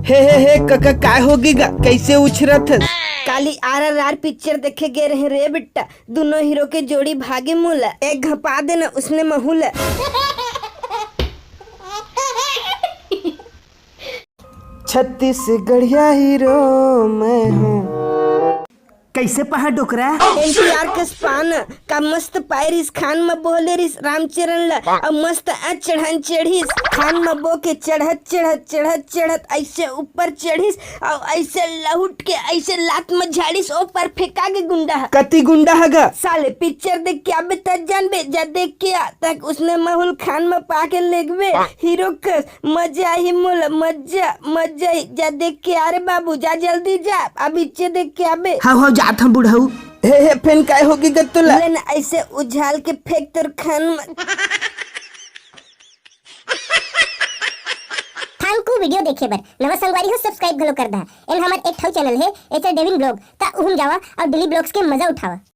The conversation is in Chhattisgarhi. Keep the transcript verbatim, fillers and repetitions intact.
हे हे हे कका, काय होगे गा? कैसे उछरत हस? काली आर आर आर पिक्चर देखे गे रहे रे बिट्टा, दुनो हीरो के जोड़ी भागे मोला, एक घपा देना उसने महूला। छत्तीसगढ़िया हीरो मैं हूँ। कैसे पहा डोकरा? एनटीआर कस पान का मस्त पायरिस, खान म बोले रिस रामचरण ला, अउ मस्त आ चढ़न चढ़िस। खान म बो के चढ़त चढ़त चढ़त चढ़त ऐसे ऊपर चढ़िस, अउ ऐसे लहुट के ऐसे लात म झाड़िस, ओ पर फेंका गे गुंडा ह। कति गुंडा ह गा? साले पिक्चर देख के आबे त जानबे, जा देख के आ, तक उसने महूल खान म पाके लेगबे हीरो कस। मजा आही मोला, मजा, मजा आही। जा देख के आ रे बाबू, जा जल्दी जा, अब इच्चे देख के आबे। हव हव, जात हूँ बुढ़ऊ। हे हे, फेन काय होगे गा तोला? ले ना ऐसे उझाल के फेंक तोर खान म। Thank you video देखे बर। नवा संगवारी हो, subscribe घलो कर दा। एन हमर एक ठो channel हे, एचआर डेविन vlog, ता उहम जावा अउ डेली vlogs के मजा उठावा।